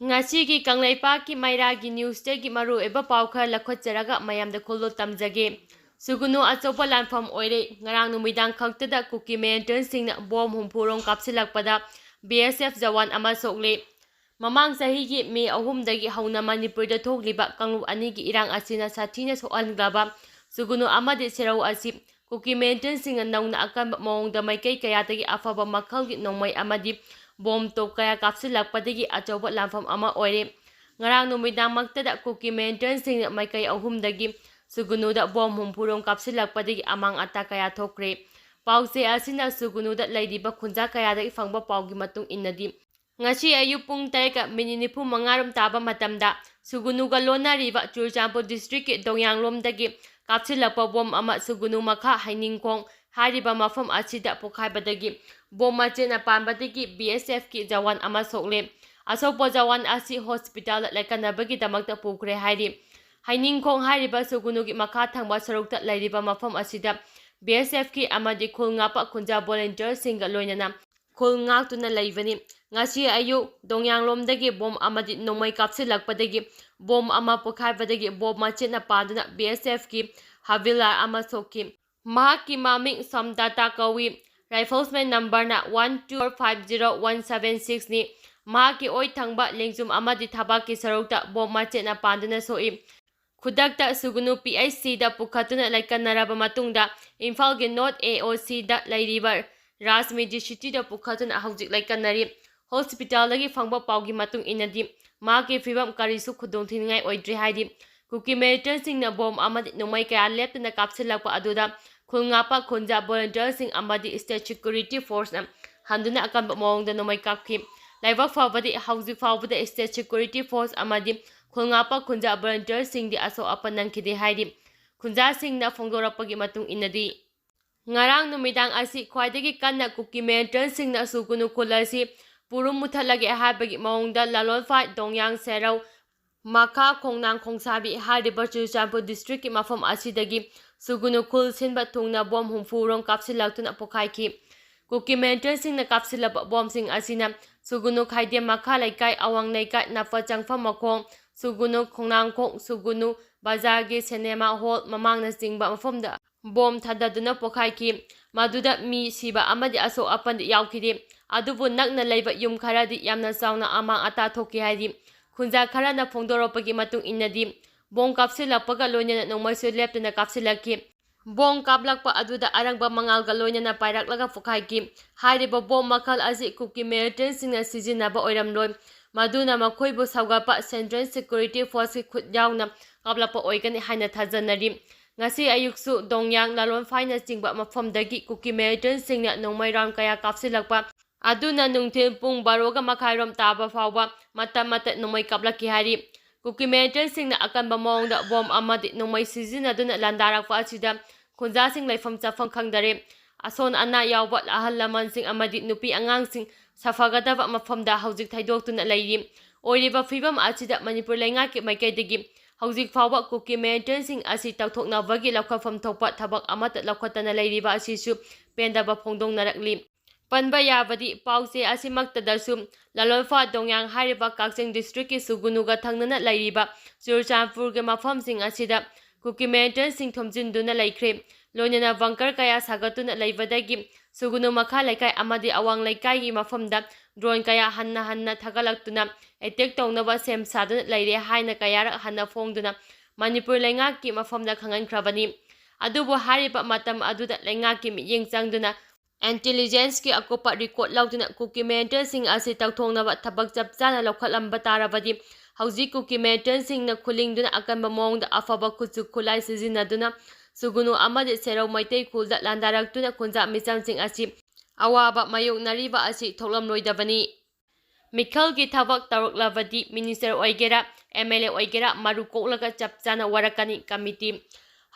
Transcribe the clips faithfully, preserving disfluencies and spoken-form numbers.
ꯉꯁꯤꯒꯤ ꯀꯪꯂꯩꯄꯥꯛꯀꯤ ꯃꯩꯔꯥꯒꯤ ꯅ꯭ꯌꯨꯁꯇꯒꯤ ꯃꯔꯨꯑꯣꯏꯕ ꯄꯥꯎ ꯈꯔ ꯂꯧꯈꯠꯆꯔꯒ ꯃꯌꯥꯝꯗ ꯈꯨꯜꯂꯣ ꯇꯝꯖꯒꯦ꯫ ꯁꯨꯒꯨꯅꯨ ꯑꯆꯧꯕ ꯂꯥꯟꯐꯝ ꯑꯣꯏꯔꯦ꯫ ꯉꯔꯥꯡ ꯅꯨꯃꯤꯗꯥꯡ ꯈꯛꯇꯗ ꯀꯨꯀꯤ ꯃꯤꯂꯤꯇꯦꯟꯠꯁꯤꯡꯅ ꯕꯣꯝ ꯍꯨꯝꯐꯨ ꯔꯣꯝ ꯀꯥꯞꯁꯤꯜꯂꯛꯄꯗ ꯕꯤ ꯑꯦꯁ ꯑꯦꯐ ꯖꯋꯥꯟ ꯑꯃ ꯁꯣꯛꯂꯦ꯫ ꯃꯃꯥꯡ ꯆꯍꯤꯒꯤ ꯃꯦ ꯑꯍꯨꯝꯗꯒꯤ ꯍꯧꯅ ꯃꯅꯤꯄꯨꯔꯗ ꯊꯣꯛꯂꯤꯕ ꯀꯥꯡꯂꯨꯞ ꯑꯅꯤꯒꯤ ꯏꯔꯥꯡ ꯑꯁꯤꯅ ꯁꯥꯊꯤꯅ ꯁꯣꯛꯍꯟꯈ꯭ꯔꯕ ꯁꯨꯒꯨꯅꯨ ꯑꯃꯗꯤ ꯁꯦꯔꯧ ꯑꯁꯤ ꯀꯨꯀꯤ ꯃꯤꯂꯤꯇꯦꯟꯠꯁꯤꯡꯅ ꯅꯧꯅ ꯑꯀꯟꯕ ꯃꯑꯣꯡꯗ ꯃꯥꯏꯀꯩ ꯀꯌꯥꯗꯒꯤ ꯑꯐꯕ ꯃꯈꯜꯒꯤ ꯅꯣꯡꯃꯩ ꯑꯃꯗꯤ ꯕꯣꯝ ꯇꯣꯞ ꯀꯌꯥ ꯀꯥꯞꯁꯤꯜꯂꯛꯄꯗꯒꯤ ꯑꯆꯧꯕ ꯂꯥꯟꯐꯝ ꯑꯃ ꯑꯣꯏꯔꯦ꯫ ꯉꯔꯥꯡ ꯅꯨꯃꯤꯗꯥꯡꯃꯛꯇꯗ ꯀꯨꯀꯤ ꯃꯤꯂꯤꯇꯦꯟꯠꯁꯤꯡꯅ ꯃꯥꯏꯀꯩ ꯑꯍꯨꯝꯗꯒꯤ ꯁꯨꯒꯨꯅꯨꯗ ꯕꯣꯝ ꯍꯨꯝꯐꯨ ꯔꯣꯝ ꯀꯥꯞꯁꯤꯜꯂꯛꯄꯗꯒꯤ ꯑꯃꯥꯡ ꯑꯇꯥ ꯀꯌꯥ ꯊꯣꯛꯈ꯭ꯔꯦ꯫ ꯄꯥꯎꯆꯦ ꯑꯁꯤꯅ ꯁꯨꯒꯨꯅꯨꯗ ꯂꯩꯔꯤꯕ ꯈꯨꯟꯖꯥ ꯀꯌꯥꯗꯒꯤ ꯐꯪꯕ ꯄꯥꯎꯒꯤ ꯃꯇꯨꯡ ꯏꯟꯅꯗꯤ, ꯉꯁꯤ ꯑꯌꯨꯛ ꯄꯨꯡ ꯇꯔꯦꯠꯀ ꯃꯤꯅꯤꯠ ꯅꯤꯐꯨ ꯃꯉꯥ ꯔꯣꯝ ꯇꯥꯕ ꯃꯇꯝꯗ ꯁꯨꯒꯨꯅꯨꯒ ꯂꯣꯟꯅꯔꯤꯕ ꯆꯨꯔꯆꯥꯟꯄꯨꯔ ꯗꯤꯁꯇ꯭ꯔꯤꯛꯀꯤ ꯗꯣꯡꯌꯥꯡꯂꯣꯝꯗꯒꯤ ꯀꯥꯞꯁꯤꯜꯂꯛꯄ ꯕꯣꯝ ꯑꯃ ꯁꯨꯒꯨꯅꯨ ꯃꯈꯥ ꯍꯩꯅꯤꯡꯈꯣꯡ ꯍꯥꯏꯔꯤꯕ ꯃꯐꯝ ꯑꯁꯤꯗ ꯄꯣꯈꯥꯏꯕꯗꯒꯤ ꯕꯣꯝ ꯃꯆꯦꯠꯅ ꯄꯥꯟꯕꯗꯒꯤ ꯕꯤ ꯑꯦꯁ ꯑꯦꯐꯀꯤ ꯖꯋꯥꯟ ꯑꯃ ꯁꯣꯛꯂꯦ꯫ ꯑꯁꯣꯛꯄ ꯖꯋꯥꯟ ꯑꯁꯤ ꯍꯣꯁꯄꯤꯇꯥꯜꯗ ꯂꯥꯏꯀꯠꯅꯕꯒꯤꯗꯃꯛꯇ ꯄꯨꯈ꯭ꯔꯦ ꯍꯥꯏꯔꯤ꯫ ꯍꯩꯅꯤꯡꯈꯣꯡ ꯍꯥꯏꯔꯤꯕ ꯁꯨꯒꯨꯅꯨꯒꯤ ꯃꯈꯥ ꯊꯪꯕ ꯁꯔꯨꯛꯇ ꯂꯩꯔꯤꯕ ꯃꯐꯝ ꯑꯁꯤꯗ ꯕꯤ ꯑꯦꯁ ꯑꯦꯐꯀꯤ ꯑꯃꯗꯤ ꯈꯨꯜ ꯉꯥꯛꯄ ꯈꯨꯟꯖꯥ ꯚꯣꯂꯨꯟꯇꯤꯌꯔꯁꯤꯡꯒ ꯂꯣꯏꯅꯅ ꯈꯨꯜ ꯉꯥꯛꯇꯨꯅ ꯂꯩꯕꯅꯤ꯫ ꯉꯁꯤ ꯑꯌꯨꯛ ꯗꯣꯡꯌꯥꯡꯂꯣꯝꯗꯒꯤ ꯕꯣꯝ ꯑꯃꯗꯤ ꯅꯣꯡꯃꯩ ꯀꯥꯞꯁꯤꯜꯂꯛꯄꯗꯒꯤ ꯕꯣꯝ ꯑꯃ ꯄꯣꯈꯥꯏꯕꯗꯒꯤ ꯕꯣꯝ ꯃꯆꯦꯠꯅ ꯄꯥꯟꯗꯨꯅ ꯕꯤ ꯑꯦꯁ ꯑꯦꯐꯀꯤ ꯍꯕꯤꯜꯗꯥꯔ ꯑꯃ ꯁꯣꯛꯈꯤ꯫ ꯃꯍꯥꯛꯀꯤ ꯃꯃꯤꯡ ꯁꯝꯗꯥꯇꯥ ꯀꯧꯏ꯫ ꯔꯥꯏꯐꯜꯁꯃꯦꯟ ꯅꯝꯕꯔꯅ one two five zero one seven ꯁꯤꯛꯁꯅꯤ꯫ ꯃꯍꯥꯛꯀꯤ ꯑꯣꯏ ꯊꯪꯕ ꯂꯦꯡꯖꯨꯝ ꯑꯃꯗꯤ ꯊꯕꯥꯛꯀꯤ ꯁꯔꯨꯛꯇ ꯕꯣꯝ ꯃꯆꯦꯠꯅ ꯄꯥꯟꯗꯨꯅ ꯁꯣꯛꯏ꯫ ꯈꯨꯗꯛꯇ ꯁꯨꯒꯨꯅꯨ ꯄꯤ ꯑꯩꯆ ꯁꯤꯗ ꯄꯨꯈꯠꯇꯨꯅ ꯂꯥꯏꯀꯠꯅꯔꯕ ꯃꯇꯨꯡꯗ ꯏꯝꯐꯥꯜꯒꯤ ꯅꯣꯔꯠ ꯑꯦ ꯑꯣ ꯁꯤꯗ ꯂꯩꯔꯤꯕ ꯔꯥꯖꯃꯤꯗꯤ ꯁꯤꯇꯤꯗ ꯄꯨꯈꯠꯇꯨꯅ ꯍꯧꯖꯤꯛ ꯂꯥꯏꯀꯠꯅꯔꯤ꯫ ꯍꯣꯁꯄꯤꯇꯥꯜꯗꯒꯤ ꯐꯪꯕ ꯄꯥꯎꯒꯤ ꯃꯇꯨꯡ ꯏꯟꯅꯗꯤ ꯃꯍꯥꯛꯀꯤ ꯐꯤꯕꯝ ꯀꯔꯤꯁꯨ ꯈꯨꯗꯣꯡꯊꯤꯅꯤꯡꯉꯥꯏ ꯑꯣꯏꯗ꯭ꯔꯤ ꯍꯥꯏꯔꯤ꯫ ꯀꯨꯀꯤ ꯃꯤꯂꯤꯇꯦꯟꯠꯁꯤꯡꯅ ꯕꯣꯝ ꯑꯃꯗꯤ ꯅꯣꯡꯃꯩ ꯀꯌꯥ ꯂꯦꯞꯇꯅ ꯀꯥꯞꯁꯤꯜꯂꯛꯄ ꯑꯗꯨꯗ ꯈꯨꯜ ꯉꯥꯛꯄ ꯈꯨꯟꯖꯥ ꯚꯣꯂꯨꯟꯇꯤꯌꯔꯁꯤꯡ ꯑꯃꯗꯤ ꯁ꯭ꯇꯦꯠ ꯁꯦꯀ꯭ꯌꯨꯔꯤꯇꯤ ꯐꯣꯔꯁꯅ ꯍꯟꯗꯨꯅ ꯑꯀꯟꯕ ꯃꯑꯣꯡꯗ ꯅꯣꯡꯃꯩ ꯀꯥꯞꯈꯤ꯫ ꯂꯥꯏꯕꯛ ꯐꯕꯗꯤ ꯍꯧꯖꯤꯛ ꯐꯥꯎꯕꯗ ꯁ꯭ꯇꯦꯠ ꯁꯦꯀ꯭ꯌꯨꯔꯤꯇꯤ ꯐꯣꯔꯁ ꯑꯃꯗꯤ ꯈꯨꯜ ꯉꯥꯛꯄ ꯈꯨꯟꯖꯥ ꯚꯣꯂꯨꯟꯇꯤꯌꯔꯁꯤꯡꯗꯤ ꯑꯁꯣꯛ ꯑꯄꯟ ꯅꯪꯈꯤꯗꯦ ꯍꯥꯏꯔꯤ꯫ ꯈꯨꯟꯖꯥꯁꯤꯡꯅ ꯐꯣꯡꯗꯣꯔꯛꯄꯒꯤ ꯃꯇꯨꯡ ꯏꯟꯅꯗꯤ, ꯉꯔꯥꯡ ꯅꯨꯃꯤꯗꯥꯡ ꯑꯁꯤ ꯈ꯭ꯋꯥꯏꯗꯒꯤ ꯀꯟꯅ ꯀꯨꯀꯤ ꯃꯤꯂꯤꯇꯦꯟꯠꯁꯤꯡꯅ ꯁꯨꯒꯨꯅꯨ ꯈꯨꯜ ꯑꯁꯤ ꯄꯨꯔꯨꯝ ꯃꯨꯊꯠꯂꯒꯦ ꯍꯥꯏꯕꯒꯤ ꯃꯑꯣꯡꯗ ꯂꯥꯂꯣꯟꯐꯥꯏ, ꯗꯣꯡꯌꯥꯡ ꯁꯦꯔꯧ, ꯃꯈꯥ ꯈꯣꯡꯅꯥꯡ ꯈꯣꯡꯁꯥꯕꯤ ꯍꯥꯏꯔꯤꯕ ꯆꯨꯔꯆꯥꯟꯄꯨꯔ ꯗꯤꯁꯇ꯭ꯔꯤꯛꯀꯤ ꯃꯐꯝ ꯑꯁꯤꯗꯒꯤ ꯁꯨꯒꯨꯅꯨ ꯈꯨꯜ ꯁꯤꯟꯕ ꯊꯨꯡꯅ ꯕꯣꯝ ꯍꯨꯝꯐꯨ ꯔꯣꯝ ꯀꯥꯞꯁꯤꯜꯂꯛꯇꯨꯅ ꯄꯣꯈꯥꯏꯈꯤ꯫ ꯀꯨꯀꯤ ꯃꯤꯂꯤꯇꯦꯟꯠꯁꯤꯡꯅ ꯀꯥꯞꯁꯤꯜꯂꯛꯄ ꯕꯣꯝꯁꯤꯡ ꯑꯁꯤꯅ ꯁꯨꯒꯨꯅꯨ ꯈꯥꯏꯗꯦꯝ ꯃꯈꯥ ꯂꯩꯀꯥꯏ, ꯑꯋꯥꯡ ꯂꯩꯀꯥꯏ, ꯅꯥꯄ ꯆꯪꯐꯝ ꯃꯈꯣꯡ, ꯁꯨꯒꯨꯅꯨ ꯈꯣꯡꯅꯥꯡꯈꯣꯡ, ꯁꯨꯒꯨꯅꯨ ꯕꯖꯥꯔꯒꯤ ꯁꯤꯅꯦꯃꯥ ꯍꯣꯜ ꯃꯃꯥꯡꯅꯆꯤꯡꯕ ꯃꯐꯝꯗ ꯕꯣꯝ ꯊꯥꯗꯗꯨꯅ ꯄꯣꯈꯥꯏꯈꯤ꯫ ꯃꯗꯨꯗ ꯃꯤ ꯁꯤꯕ ꯑꯃꯗꯤ ꯑꯁꯣꯛ ꯑꯄꯟꯗꯤ ꯌꯥꯎꯈꯤꯗꯦ꯫ ꯑꯗꯨꯕꯨ ꯅꯛꯅ ꯂꯩꯕ ꯌꯨꯝ ꯈꯔꯗꯤ ꯌꯥꯝꯅ ꯆꯥꯎꯅ ꯑꯃꯥꯡ ꯑꯇꯥ ꯊꯣꯛꯈꯤ ꯍꯥꯏꯔꯤ꯫ ꯈꯨꯟꯖꯥ ꯈꯔꯅ ꯐꯣꯡꯗꯣꯔꯛꯄꯒꯤ ꯃꯇꯨꯡ ꯏꯟꯅꯗꯤ, ꯕꯣꯝ ꯀꯥꯞꯁꯤꯜꯂꯛꯄꯒ ꯂꯣꯏꯅꯅ ꯅꯣꯡꯃꯩꯁꯨ ꯂꯦꯞꯇꯅ ꯀꯥꯞꯁꯤꯜꯂꯛꯈꯤ꯫ ꯕꯣꯝ ꯀꯥꯞꯂꯛꯄ ꯑꯗꯨꯗ ꯑꯔꯪꯕ ꯃꯉꯥꯜꯒ ꯂꯣꯏꯅꯅ ꯄꯥꯏꯔꯛꯂꯒ ꯄꯣꯈꯥꯏꯈꯤ꯫ ꯍꯥꯏꯔꯤꯕ ꯕꯣꯝ ꯃꯈꯜ ꯑꯁꯤ ꯀꯨꯀꯤ ꯃꯤꯂꯤꯇꯦꯟꯁꯤꯡꯅ ꯁꯤꯖꯤꯟꯅꯕ ꯑꯣꯏꯔꯝꯂꯣꯏ꯫ ꯃꯗꯨꯅ ꯃꯈꯣꯏꯕꯨ ꯁꯧꯒꯠꯄ ꯁꯦꯟꯇ꯭ꯔꯦꯜ ꯁꯦꯀ꯭ꯌꯨꯔꯤꯇꯤ ꯐꯣꯔꯁꯀꯤ ꯈꯨꯠ ꯌꯥꯎꯅ ꯀꯥꯞꯂꯛꯄ ꯑꯣꯏꯒꯅꯤ ꯍꯥꯏꯅ ꯊꯥꯖꯅꯔꯤ꯫ ꯉꯁꯤ ꯑꯌꯨꯛꯁꯨ ꯗꯣꯡꯌꯥꯡ, ꯂꯥꯂꯣꯟꯐꯥꯏꯅꯆꯤꯡꯕ ꯃꯐꯝꯗꯒꯤ ꯀꯨꯀꯤ ꯃꯤꯂꯤꯇꯦꯟꯁꯤꯡꯅ ꯅꯣꯡꯃꯩ ꯔꯥꯎꯟ ꯀꯌꯥ ꯀꯥꯞꯁꯤꯜꯂꯛꯄ ꯑꯗꯨꯅ ꯅꯨꯡꯊꯤꯜ ꯄꯨꯡ ꯕꯥꯔꯣꯒ ꯃꯈꯥꯏꯔꯣꯝ ꯇꯥꯕ ꯐꯥꯎꯕ ꯃꯇꯝ ꯃꯇꯝ ꯅꯣꯡꯃꯩ ꯀꯥꯞꯂꯛꯈꯤ ꯍꯥꯏꯔꯤ꯫ ꯀꯨꯀꯤ ꯃꯤꯂꯤꯇꯦꯟꯁꯤꯡꯅ ꯑꯀꯟꯕ ꯃꯑꯣꯡꯗ ꯕꯣꯝ ꯑꯃꯗꯤ ꯅꯣꯡꯃꯩ ꯁꯤꯖꯤꯟꯅꯗꯨꯅ ꯂꯥꯟꯗꯥꯔꯛꯄ ꯑꯁꯤꯗ ꯈꯨꯟꯖꯥꯁꯤꯡ ꯂꯩꯐꯝ ꯆꯥꯐꯝ ꯈꯪꯗꯔꯦ꯫ ꯑꯁꯣꯟ ꯑꯅꯥ ꯌꯥꯎꯕ ꯑꯍꯜ ꯂꯃꯟꯁꯤꯡ ꯑꯃꯗꯤ ꯅꯨꯄꯤ ꯑꯉꯥꯡꯁꯤꯡ ꯁꯥꯐꯒꯗꯕ ꯃꯐꯝꯗ ꯍꯧꯖꯤꯛ ꯊꯩꯗꯣꯛꯇꯨꯅ ꯂꯩꯔꯤ꯫ ꯑꯣꯏꯔꯤꯕ ꯐꯤꯕꯝ ꯑꯁꯤꯗ ꯃꯅꯤꯄꯨꯔ ꯂꯩꯉꯥꯛꯀꯤ ꯃꯥꯏꯀꯩꯗꯒꯤ ꯍꯧꯖꯤꯛ ꯐꯥꯎꯕ ꯀꯨꯀꯤ ꯃꯤꯂꯤꯇꯦꯟꯁꯤꯡ ꯑꯁꯤ ꯇꯧꯊꯣꯛꯅꯕꯒꯤ ꯂꯧꯈꯠꯐꯝ ꯊꯣꯛꯄ ꯊꯕꯛ ꯑꯃꯠꯇ ꯂꯧꯈꯠꯇꯅ ꯂꯩꯔꯤꯕ ꯑꯁꯤꯁꯨ ꯄꯦꯟꯗꯕ ꯐꯣꯡꯗꯣꯛꯅꯔꯛꯂꯤ꯫ ꯄꯟꯕ ꯌꯥꯕꯗꯤ, ꯄꯥꯎꯆꯦ ꯑꯁꯤꯃꯛꯇꯗꯁꯨ ꯂꯥꯂꯣꯟꯐꯥ ꯗꯣꯡꯌꯥꯡ ꯍꯥꯏꯔꯤꯕ ꯀꯛꯆꯤꯡ ꯗꯤꯁꯇ꯭ꯔꯤꯛꯀꯤ ꯁꯨꯒꯨꯅꯨꯒ ꯊꯪꯅꯅ ꯂꯩꯔꯤꯕ ꯆꯨꯔꯆꯥꯟꯄꯨꯔꯒꯤ ꯃꯐꯝꯁꯤꯡ ꯑꯁꯤꯗ ꯀꯨꯀꯤ ꯃꯤꯂꯤꯇꯦꯟꯁꯤꯡ ꯊꯣꯝꯖꯤꯟꯗꯨꯅ ꯂꯩꯈ꯭ꯔꯦ꯫ ꯂꯣꯏꯅꯅ ꯕꯪꯀꯔ ꯀꯌꯥ ꯁꯥꯒꯠꯇꯨꯅ ꯂꯩꯕꯗꯒꯤ ꯁꯨꯒꯨꯅꯨ ꯃꯈꯥ ꯂꯩꯀꯥꯏ ꯑꯃꯗꯤ ꯑꯋꯥꯡ ꯂꯩꯀꯥꯏꯒꯤ ꯃꯐꯝꯗ ꯗ꯭ꯔꯣꯟ ꯀꯌꯥ ꯍꯟꯅ ꯍꯟꯅ ꯊꯥꯒꯠꯂꯛꯇꯨꯅ ꯑꯦꯇꯦꯛ ꯇꯧꯅꯕ ꯁꯦꯝ ꯁꯥꯗꯨꯅ ꯂꯩꯔꯦ ꯍꯥꯏꯅ ꯀꯌꯥꯔꯛ ꯍꯟꯅ ꯐꯣꯡꯗꯨꯅ ꯃꯅꯤꯄꯨꯔ ꯂꯩꯉꯥꯛꯀꯤ ꯃꯐꯝꯗ ꯈꯪꯍꯟꯈ꯭ꯔꯕꯅꯤ꯫ ꯑꯗꯨꯕꯨ ꯍꯥꯏꯔꯤꯕ ꯃꯇꯝ ꯑꯗꯨꯗ ꯂꯩꯉꯥꯛꯀꯤ ꯃꯤꯠꯌꯦꯡ ꯆꯪꯗꯨꯅ ꯏꯟꯇꯦꯂꯤꯖꯦꯟꯁꯀꯤ ꯑꯀꯨꯞꯄ ꯔꯤꯀꯣꯔꯠ ꯂꯧꯗꯨꯅ ꯀꯨꯀꯤ ꯃꯤꯂꯤꯇꯦꯟꯁꯤꯡ ꯑꯁꯤ ꯇꯧꯊꯣꯛꯅꯕ ꯊꯕꯛ ꯆꯞ ꯆꯥꯅ ꯂꯧꯈꯠꯂꯝꯕ ꯇꯥꯔꯕꯗꯤ, ꯍꯧꯖꯤꯛ ꯀꯨꯀꯤ ꯃꯤꯂꯤꯇꯦꯟꯁꯤꯡꯅ ꯈꯨꯂꯤꯡꯗꯨꯅ ꯑꯀꯟꯕ ꯃꯑꯣꯡꯗ ꯑꯐꯕ ꯈꯨꯠꯁꯨ ꯈꯨꯠꯂꯥꯏ ꯁꯤꯖꯤꯟꯅꯗꯨꯅ ꯁꯨꯒꯨꯅꯨ ꯑꯃꯗꯤ ꯁꯦꯔꯧ ꯃꯩꯇꯩ ꯈꯨꯜꯗ ꯂꯥꯟꯗꯥꯔꯛꯇꯨꯅ ꯈꯨꯟꯖꯥ ꯃꯤꯆꯝꯁꯤꯡ ꯑꯁꯤ ꯑꯋꯥꯕ ꯃꯥꯌꯣꯛꯅꯔꯤꯕ ꯑꯁꯤ ꯊꯣꯛꯂꯝꯂꯣꯏꯗꯕꯅꯤ꯫ ꯃꯤꯈꯜꯒꯤ ꯊꯕꯛ ꯇꯧꯔꯛꯂꯕꯗꯤ ꯃꯤꯅꯤꯁꯇꯔ ꯑꯣꯏꯒꯦꯔꯥ, ꯑꯦꯝ ꯑꯦꯜ ꯑꯦ ꯑꯣꯏꯒꯦꯔꯥ, ꯃꯔꯨ ꯀꯣꯛꯂꯒ ꯆꯞ ꯆꯥꯅ ꯋꯥꯔꯛꯀꯅꯤ꯫ ꯀꯃꯤꯇꯤ꯫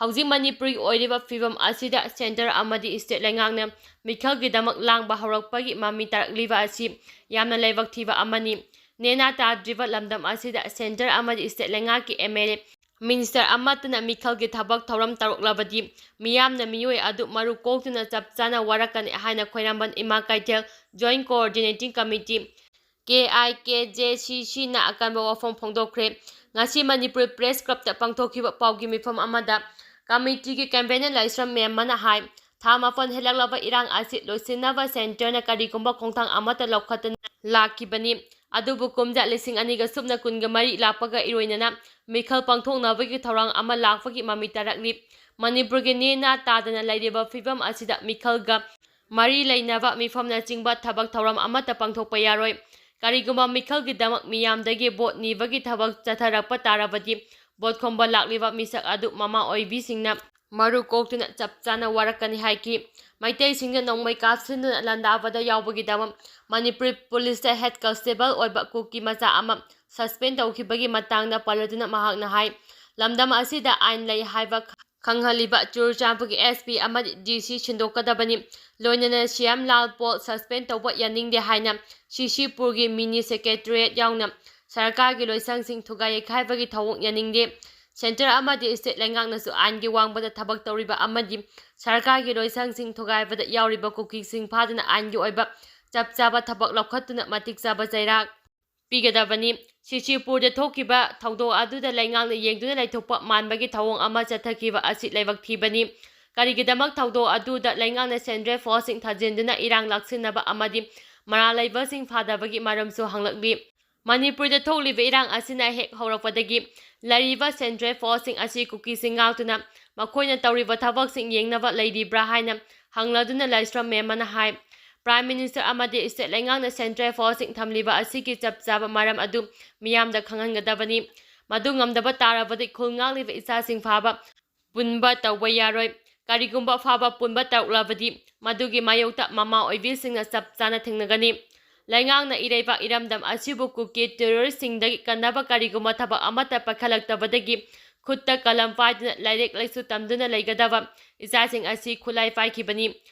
ꯍꯧꯖꯤꯛ ꯃꯅꯤꯄꯨꯔꯒꯤ ꯑꯣꯏꯔꯤꯕ ꯐꯤꯕꯝ ꯑꯁꯤꯗ ꯁꯦꯟꯇꯔ ꯑꯃꯗꯤ ꯁ꯭ꯇꯦꯠ ꯂꯩꯉꯥꯛꯅ ꯃꯤꯈꯜꯒꯤꯗꯃꯛ ꯂꯥꯡꯕ ꯍꯧꯔꯛꯄꯒꯤ ꯃꯃꯤ ꯇꯥꯔꯛꯂꯤꯕ ꯑꯁꯤ ꯌꯥꯝꯅ ꯂꯥꯏꯕꯛ ꯊꯤꯕ ꯑꯃꯅꯤ꯫ ꯅꯦꯅꯥ ꯇꯥꯗ꯭ꯔꯤꯕ ꯂꯝꯗꯝ ꯑꯁꯤꯗ ꯁꯦꯟꯇꯔ ꯑꯃꯗꯤ ꯁ꯭ꯇꯦꯠ ꯂꯩꯉꯥꯛꯀꯤ ꯑꯦꯝ ꯑꯦꯜ ꯑꯦ, ꯃꯤꯅꯤꯁꯇꯔ ꯑꯃꯠꯇꯅ ꯃꯤꯈꯜꯒꯤ ꯊꯕꯛ ꯊꯧꯔꯝ ꯇꯧꯔꯛꯂꯕꯗꯤ ꯃꯤꯌꯥꯝꯅ ꯃꯤꯑꯣꯏ ꯑꯗꯨ ꯃꯔꯨ ꯀꯣꯛꯇꯨꯅ ꯆꯞ ꯆꯥꯅ ꯋꯥꯔꯛꯀꯅꯤ ꯍꯥꯏꯅ ꯈ꯭ꯋꯥꯏꯔꯝꯕꯟ ꯏꯃꯥ ꯀꯩꯊꯦꯜ ꯖꯣꯏꯟꯠ ꯀꯣꯑꯣꯔꯗꯤꯅꯦꯇꯤꯡ ꯀꯃꯤꯇꯤ ꯀꯦ ꯑꯥꯏ ꯀꯦ ꯖꯦ ꯁꯤ ꯁꯤꯅ ꯑꯀꯟꯕ ꯋꯥꯐꯝ ꯐꯣꯡꯗꯣꯛꯈ꯭ꯔꯦ꯫ ꯉꯁꯤ ꯃꯅꯤꯄꯨꯔ ꯄ꯭ꯔꯦꯁ ꯀ꯭ꯂꯕꯇ ꯄꯥꯡꯊꯣꯛꯈꯤꯕ ꯄꯥꯎꯒꯤ ꯃꯤꯐꯝ ꯑꯃꯗ ꯀꯃꯤꯇꯤꯒꯤ ꯀꯟꯚꯦꯅꯔ ꯂꯥꯏꯁ꯭ꯔꯝ ꯃꯦꯝꯃꯅ ꯍꯥꯏ, ꯊꯥ ꯃꯥꯄꯟ ꯍꯦꯜꯂꯛꯂꯕ ꯏꯔꯥꯡ ꯑꯁꯤ ꯂꯣꯏꯁꯤꯟꯅꯕ ꯁꯦꯟꯇꯔꯅ ꯀꯔꯤꯒꯨꯝꯕ ꯈꯣꯡꯊꯥꯡ ꯑꯃꯠꯇ ꯂꯧꯈꯠꯇꯅ ꯂꯥꯛꯈꯤꯕꯅꯤ꯫ ꯑꯗꯨꯕꯨ ꯀꯨꯝꯖꯥ ꯂꯤꯁꯤꯡ ꯑꯅꯤꯒ ꯁꯨꯞꯅ ꯀꯨꯟꯒ ꯃꯔꯤ ꯂꯥꯛꯄꯒ ꯏꯔꯣꯏꯅꯅ ꯃꯤꯈꯜ ꯄꯥꯡꯊꯣꯛꯅꯕꯒꯤ ꯊꯧꯔꯥꯡ ꯑꯃ ꯂꯥꯛꯄꯒꯤ ꯃꯃꯤ ꯇꯥꯔꯛꯂꯤ꯫ ꯃꯅꯤꯄꯨꯔꯒꯤ ꯅꯦꯅꯥ ꯇꯥꯗꯅ ꯂꯩꯔꯤꯕ ꯐꯤꯕꯝ ꯑꯁꯤꯗ ꯃꯤꯈꯜꯒ ꯃꯔꯤ ꯂꯩꯅꯕ ꯃꯤꯐꯝꯅꯆꯤꯡꯕ ꯊꯕꯛ ꯊꯧꯔꯝ ꯑꯃꯠꯇ ꯄꯥꯡꯊꯣꯛꯄ ꯌꯥꯔꯣꯏ꯫ ꯀꯔꯤꯒꯨꯝꯕ ꯃꯤꯈꯜꯒꯤꯗꯃꯛ ꯃꯤꯌꯥꯝꯗꯒꯤ ꯚꯣꯠ ꯅꯤꯕꯒꯤ ꯊꯕꯛ ꯆꯠꯊꯔꯛꯄ ꯇꯥꯔꯕꯗꯤ, ꯚꯣꯠ ꯈꯣꯝꯕ ꯂꯥꯛꯂꯤꯕ ꯃꯤꯁꯛ ꯑꯗꯨ ꯃꯃꯥ ꯑꯣꯏꯕꯤꯁꯤꯡꯅ ꯃꯔꯨ ꯀꯣꯛꯇꯨꯅ ꯆꯞ ꯆꯥꯅ ꯋꯥꯔꯛꯀꯅꯤ ꯍꯥꯏꯈꯤ꯫ ꯃꯩꯇꯩꯁꯤꯡꯅ ꯅꯣꯡꯃꯩ ꯀꯥꯞꯁꯤꯟꯗꯨꯅ ꯂꯥꯟꯗꯥꯕꯗ ꯌꯥꯎꯕꯒꯤꯗꯃꯛ ꯃꯅꯤꯄꯨꯔ ꯄꯨꯂꯤꯁꯇ ꯍꯦꯗ ꯀꯟꯁꯇꯦꯕꯜ ꯑꯣꯏꯕ ꯀꯨꯀꯤ ꯃꯆꯥ ꯑꯃ ꯁꯁꯄꯦꯟ ꯇꯧꯈꯤꯕꯒꯤ ꯃꯇꯥꯡꯗ ꯄꯜꯂꯗꯨꯅ ꯃꯍꯥꯛꯅ ꯍꯥꯏ, ꯂꯝꯗꯝ ꯑꯁꯤꯗ ꯑꯥꯏꯟ ꯂꯩ ꯍꯥꯏꯕ ꯈꯪꯍꯜꯂꯤꯕ ꯆꯨꯔꯆꯥꯟꯄꯨꯔꯒꯤ ꯑꯦꯁ ꯄꯤ ꯑꯃꯗꯤ ꯗꯤ ꯁꯤ ꯁꯤꯟꯗꯣꯛꯀꯗꯕꯅꯤ꯫ ꯂꯣꯏꯅꯅ ꯁꯤ ꯑꯦꯝ ꯂꯥꯜ ꯄꯣꯜ ꯁꯁꯄꯦꯟ ꯇꯧꯕ ꯌꯥꯅꯤꯡꯗꯦ ꯍꯥꯏꯅ ꯁꯤ ꯁꯤ ꯄꯨꯔꯒꯤ ꯃꯤꯅꯤ ꯁꯦꯀ꯭ꯔꯦꯇꯔꯤꯌꯦꯠ ꯌꯥꯎꯅ ꯁꯔꯀꯥꯔꯒꯤ ꯂꯣꯏꯁꯪꯁꯤꯡ ꯊꯨꯒꯥꯏ ꯌꯩꯈꯥꯏꯕꯒꯤ ꯊꯧꯑꯣꯡ ꯌꯥꯅꯤꯡꯗꯦ꯫ ꯁꯦꯟꯇꯔ ꯑꯃꯗꯤ ꯁ꯭ꯇꯦꯠ ꯂꯩꯉꯥꯛꯅꯁꯨ ꯑꯥꯏꯟꯒꯤ ꯋꯥꯡꯃꯗ ꯊꯕꯛ ꯇꯧꯔꯤꯕ ꯑꯃꯗꯤ ꯁꯔꯀꯥꯔꯒꯤ ꯂꯣꯏꯁꯪꯁꯤꯡ ꯊꯨꯒꯥꯏꯕꯗ ꯌꯥꯎꯔꯤꯕ ꯀꯨꯀꯤꯁꯤꯡ ꯐꯥꯗꯨꯅ ꯑꯥꯏꯟꯒꯤ ꯑꯣꯏꯕ ꯆꯞ ꯆꯥꯕ ꯊꯕꯛ ꯂꯧꯈꯠꯇꯨꯅ ꯃꯇꯤꯛ ꯆꯥꯕ ꯆꯩꯔꯥꯛ ꯄꯤꯒꯗꯕꯅꯤ꯫ ꯁꯤꯆꯤꯄꯨꯔꯗ ꯊꯣꯛꯈꯤꯕ ꯊꯧꯗꯣꯛ ꯑꯗꯨꯗ ꯂꯩꯉꯥꯛꯅ ꯌꯦꯡꯗꯨꯅ ꯂꯩꯊꯣꯛꯄ ꯃꯥꯟꯕꯒꯤ ꯊꯧꯑꯣꯡ ꯑꯃ ꯆꯠꯊꯈꯤꯕ ꯑꯁꯤ ꯂꯥꯏꯕꯛ ꯊꯤꯕꯅꯤ꯫ ꯀꯔꯤꯒꯤꯗꯃꯛ ꯊꯧꯗꯣꯛ ꯑꯗꯨꯗ ꯂꯩꯉꯥꯛꯅ ꯁꯦꯟꯇ꯭ꯔꯦꯜ ꯐꯣꯔꯁꯁꯤꯡ ꯊꯥꯖꯤꯟꯗꯨꯅ ꯏꯔꯥꯡ ꯂꯥꯛꯁꯤꯟꯅꯕ ꯑꯃꯗꯤ ꯃꯔꯥꯜ ꯂꯩꯕꯁꯤꯡ ꯐꯥꯗꯕꯒꯤ ꯃꯔꯝꯁꯨ ꯍꯪꯂꯛꯂꯤ꯫ ꯃꯅꯤꯄꯨꯔꯗ ꯊꯣꯛꯂꯤꯕ ꯏꯔꯥꯡ ꯑꯁꯤꯅ ꯍꯦꯛ ꯍꯧꯔꯛꯄꯗꯒꯤ ꯂꯩꯔꯤꯕ ꯁꯦꯟꯇ꯭ꯔꯦꯜ ꯐꯣꯔꯁꯁꯤꯡ ꯑꯁꯤ ꯀꯨꯀꯤꯁꯤꯡ ꯉꯥꯛꯇꯨꯅ ꯃꯈꯣꯏꯅ ꯇꯧꯔꯤꯕ ꯊꯕꯛꯁꯤꯡ ꯌꯦꯡꯅꯕ ꯂꯩꯔꯤꯕ꯭ꯔꯥ ꯍꯥꯏꯅ ꯍꯪꯂꯗꯨꯅ ꯂꯥꯏꯁ꯭ꯔꯝ ꯃꯦꯝꯃꯅ ꯍꯥꯏ, ꯄ꯭ꯔꯥꯏꯝ ꯃꯤꯅꯤꯁꯇꯔ ꯑꯃꯗꯤ ꯁ꯭ꯇꯦꯠ ꯂꯩꯉꯥꯛꯅ ꯁꯦꯟꯇ꯭ꯔꯦꯜ ꯐꯣꯔꯁꯁꯤꯡ ꯊꯝꯂꯤꯕ ꯑꯁꯤꯒꯤ ꯆꯞ ꯆꯥꯕ ꯃꯔꯝ ꯑꯗꯨ ꯃꯤꯌꯥꯝꯗ ꯈꯪꯍꯟꯒꯗꯕꯅꯤ꯫ ꯃꯗꯨ ꯉꯝꯗꯕ ꯇꯥꯔꯕꯗꯤ ꯈꯨꯜ ꯉꯥꯛꯂꯤꯕ ꯏꯆꯥꯁꯤꯡ ꯐꯥꯕ ꯄꯨꯟꯕ ꯇꯧꯕ ꯌꯥꯔꯣꯏ꯫ ꯀꯔꯤꯒꯨꯝꯕ ꯐꯥꯕ ꯄꯨꯟꯕ ꯇꯧꯔꯛꯂꯕꯗꯤ ꯃꯗꯨꯒꯤ ꯃꯥꯌꯣꯛꯇ ꯃꯃꯥ ꯑꯣꯏꯕꯤꯁꯤꯡꯅ ꯆꯞ ꯆꯥꯅ ꯊꯦꯡꯅꯒꯅꯤ꯫ ꯂꯩꯉꯥꯛꯅ ꯏꯔꯩꯕꯥꯛ ꯏꯔꯝꯗꯝ ꯑꯁꯤꯕꯨ ꯀꯨꯀꯤ ꯇꯦꯔꯣꯔꯤꯁꯁꯤꯡꯗꯒꯤ ꯀꯟꯅꯕ ꯀꯔꯤꯒꯨꯝꯕ ꯊꯕꯛ ꯑꯃꯠꯇ ꯄꯥꯏꯈꯠꯂꯛꯇꯕꯗꯒꯤ ꯈꯨꯠꯇ ꯀꯂꯝ ꯄꯥꯏꯗꯨꯅ ꯂꯥꯏꯔꯤꯛ ꯂꯥꯏꯁꯨ ꯇꯝꯗꯨꯅ ꯂꯩꯒꯗꯕ ꯏꯆꯥꯁꯤꯡ ꯑꯁꯤ ꯈꯨꯠꯂꯥꯏ ꯄꯥꯏꯈꯤꯕꯅꯤ꯫